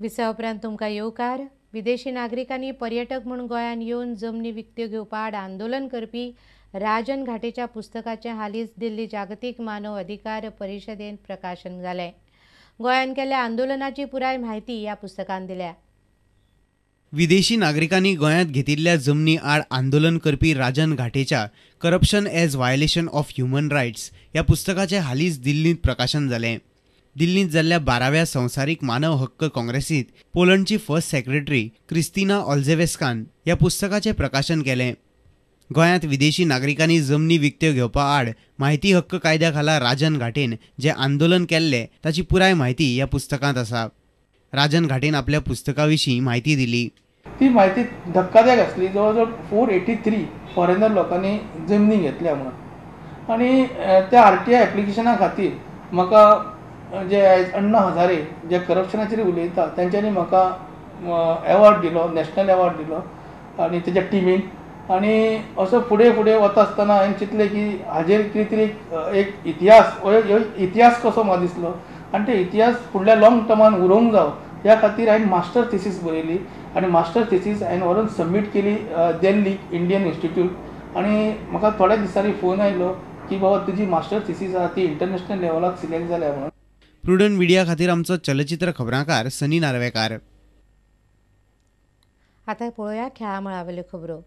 विसा उपरांत तुमकां येवकार. विदेशी नागरिकांनी पर्यटक म्हूण गोंयांत येवन जमनी विकत्यो घेवपा आड आंदोलन करपी राजन घाटेच्या पुस्तकाचें हालींच दिल्ली जागतीक मानव अधिकार परिशदेन प्रकाशन जालें. गोंयांत केल्ल्या आंदोलनाची पुराय म्हायती ह्या पुस्तकान दिल्या. विदेशी नागरिकांनी गोंयांत घेतिल्ल्या जमनी आड आंदोलन करपी Rajan घाटेच्या corruption as violation of human rights ह्या पुस्तकाचें हालींच दिल्लींत प्रकाशन जालें. दिल्लींत जाल्ल्या 12व्या संवसारीक मानव हक्क काँग्रेसींत पोलंडची फर्स्ट सेक्रेटरी क्रिस्तिना ऑल्झेवेस्कान ह्या पुस्तकाचें प्रकाशन केलें. गोंयांत विदेशी नागरिकांनी जमनी विकत्यो घेवपा आड म्हायती हक्क कायद्या खाला राजन घाटेन जें आंदोलन केल्लें ताची पुराय म्हायती ह्या पुस्तकांत आसा. राजन घाटेन आपल्या पुस्तका विशीं म्हायती दिली. ती म्हायती धक्कादायक आसली. जवळ जवळ 483 फॉरेनर लोकांनी जमनी घेतल्या म्हणून आनी त्या आरटीआय एप्लिकेशना खातीर म्हाका जे आयज अण्णा हजारे जे करप्शनाचेर उलयता तेंच्यांनी म्हाका एवॉर्ड दिलो, नॅशनल एवॉर्ड दिलो आनी तेच्या टिमीन. आनी असो फुडें फुडें वता आसतना हांवें चिंतलें की हाजेर कितें तरी एक इतिहास, इतिहास कसो म्हाका दिसलो आनी ते इतिहास फुडल्या लॉंग टर्मान उरोवंक जावो ह्या खातीर हांवें मास्टर थिसीस बरयली आनी मास्टर थिसीस हांवें व्हरून सबमीट केली दिल्ली इंडियन इन्स्टिट्यूट. आनी म्हाका थोड्या दिसांनी फोन आयलो की बाबा तुजी मास्टर थिसीस आहा ती इंटरनॅशनल लेवलाक सिलेक्ट जाल्या म्हणून. प्रुडंट मिडिया खातीर आमचो चलचित्र खबरांकार सनी नार्वेकार. आतां पळोवया खेळा मळावेल्यो खबरो.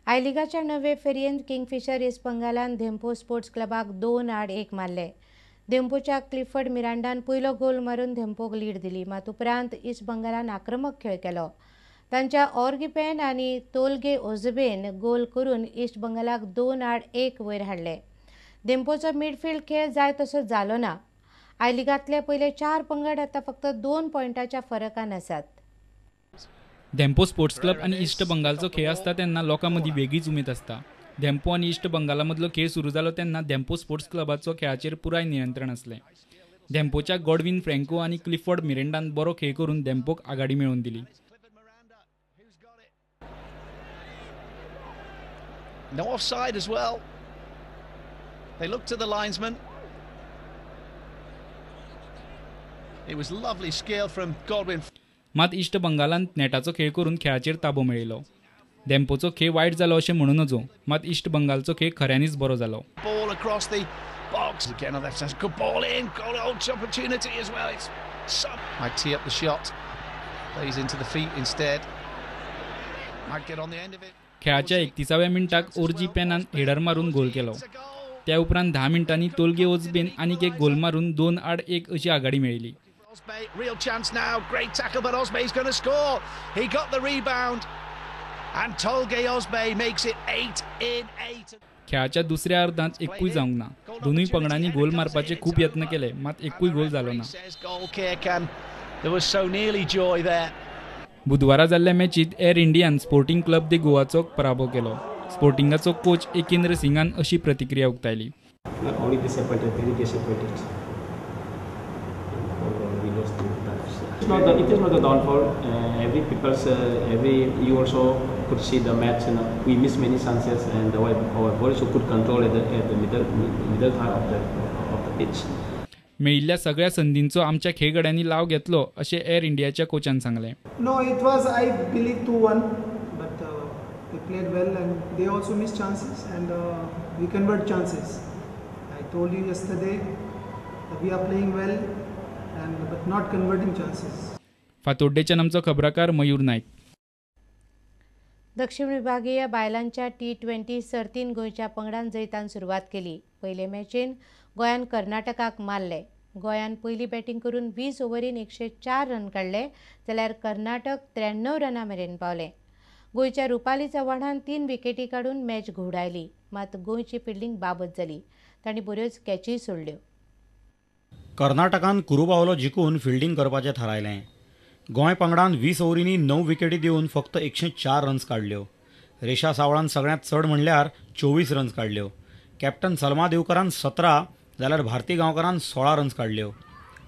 I लिगाच्या 9वे फेरयेंत किंगफिशर इस्ट बंगालान धेंपो स्पोर्ट्स क्लबाक 2-1 मारले. धेंपोच्या क्लिफर्ड मिरांडान पयलो गोल मारून धेंपोक लीड दिली. मात उपरांत इस्ट बंगालान आक्रमक खेळ केलो. तांच्या ऑर्गिपेन आनी तोलगे ओझबेन गोल करून इस्ट बंगालाक 2-1 वयर हाडले. धेंपोचो मिडफिल्ड खेळ जाय तसो जालो ना. I लिगांतले पयले 4 पंगड आतां फक्त 2 पॉयंटाच्या फरकान आसात. धेंपो स्पोर्ट्स क्लब आनी इस्ट बंगालचो खेळ आसता तेन्ना लोकां मदीं वेगळीच उमेद आसता. धेंपो आनी इस्ट बंगाला मदलो खेळ सुरू जालो तेन्ना धेंपो स्पोर्ट्स क्लबाचो खेळाचेर पुराय नियंत्रण आसलें. धेंपोच्या गॉडविन फ्रँको आनी क्लिफर्ड मिरेंडान बरो खेळ करून धेंपोक आघाडी मेळोवन दिली. No offside as well. They look to the linesman. It was lovely skill from Godwin. मात इस्ट बंगालान नेटाचो खेळ करून खेळाचेर ताबो मेळयलो. धेंपोचो खेळ वायट जालो अशें म्हणू नजो, मात इस्ट बंगालचो खेळ खऱ्यांनीच बरो जालो. Ball across the box again on left side. Good ball in. Goal opportunity as well. It's might tee up the shot. Plays into the feet instead. Might get on the end of it. खेळाच्या 31व्या मिनटाक ओर्जी पेनान header मारून गोल केलो. त्या उपरांत 10 मिनटांनी तोलगे ओझबेन आनीक एक गोल मारून 2-1 अशी आघाडी मेळयली. Real chance now. Great tackle, but Osbay's going to score. He got the rebound, and Tolgay Osbay makes it 8 in 8. खेळाच्या दुसऱ्या अर्धांत एकूय जावंक ना. दोनूय पंगडांनी गोल मारपाचे खूब यत्न केले, मात एकूय गोल जालो ना. There was so nearly joy there. बुधवारा जाल्ल्या मॅचीत एअर इंडियान स्पोर्टिंग क्लब दे गोवाचो पराभव केलो. स्पोर्टिंगाचो कोच एकेंद्र सिंगान अशी प्रतिक्रिया उक्तायली. Not only disappointed, very disappointed. We lost 2 times. It is not a downfall. Every people's, every you also could see the match. And we missed many chances, and our ball also could control at the middle part of the pitch. मेळिल्ल्या सगळ्या संदींचो आमच्या खेळगड्यांनी लाव घेतलो अशें air इंडियाच्या कोचान सांगलें. No, it was I believe 2-1, but they played well and they also missed chances and we convert chances. I told you yesterday that we are playing well and but not converting chances. फातोड्डेच्यान आमचो खबराकार मयूर नायक. दक्षिण विभागीय बायलांच्या T20 सर्तीन गोंयच्या पंगडान जैतान सुरवात केली. पयले मॅचीन गोंयान कर्नाटकाक मारले. गोंयान पयली बॅटींग करून 20 ओव्हरीन 104 रन काडले, जाल्यार कर्नाटक 93 रनां मेरेन पावले. गोंयच्या रुपाली चव्हाणान 3 विकेटी काडून मॅच घुंवडायली. मात गोंयची फिल्डिंग बाबत जाली. तांणी बऱ्योच कॅचीय सोडल्यो. कर्नाटकान कुरुबावलो जिखून फिल्डिंग करपाचें थारायलें. गोंय पंगडान 20 ओव्हरींनी 9 विकेटी दिवन फक्त 104 रन्स काडल्यो. रेशा सावळान सगळ्यांत चड म्हणल्यार 24 रन्स काडल्यो. कॅप्टन सलमा देवकरान 17 जाल्यार भारती गांवकरान 16 रन्स काडल्यो.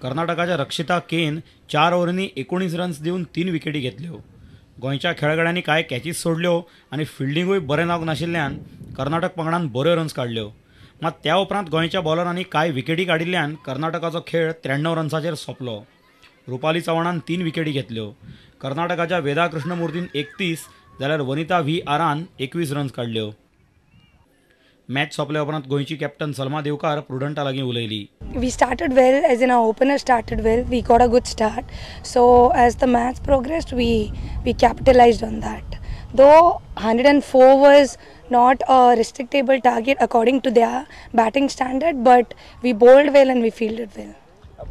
कर्नाटकाच्या रक्षिता केन 4 ओव्हरींनी 19 रन्स दिवन 3 विकेटी घेतल्यो. गोंयच्या खेळगड्यांनी कांय कॅचीस सोडल्यो आनी फिल्डिंगूय बरें जावंक नाशिल्ल्यान कर्नाटक पंगडान बऱ्यो रन्स काडल्यो. मात त्या उपरांत गोंयच्या बॉलरांनी कांय विकेटी काडिल्ल्यान कर्नाटकाचो खेळ 93 रन्साचेर सोंपलो. रुपाली चव्हाणान 3 विकेटी घेतल्यो. कर्नाटकाच्या वेदा कृष्णमूर्तीन 31 जाल्यार वनिता व्ही आरान 21 रन्स काडल्यो. मॅच सोंपल्या उपरांत गोंयची कॅप्टन सलमा देवकार प्रुडंटा लागीं उलयली. We started well, as in our opener started well. We got a good start. So as the match progressed, we capitalized on that. Though 104 was not a restrictable target according to their batting standard, but we bowled well and we fielded well.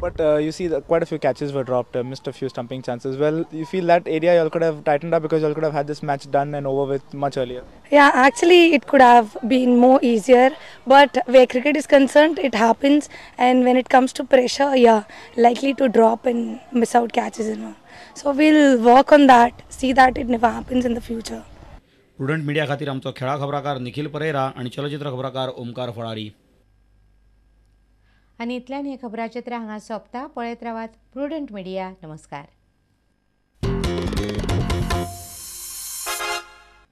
But you see quite a few catches were dropped, missed a few stumping chances. Well, you feel that area you all could have tightened up because you all could have had this match done and over with much earlier. Yeah, actually it could have been more easier, but where cricket is concerned, it happens, and when it comes to pressure, yeah, likely to drop and miss out catches and all. So we'll work on that, see that it never happens in the future. Prudent media खातीर आमचो खेळा खबराकार निखिल परेरा आनी चलचित्र खबराकार ओमकार फळारी. आनी इतल्यान हें खबराचित्र हांगा सोंपता. पळयत रावात प्रुडंट मिडिया. नमस्कार.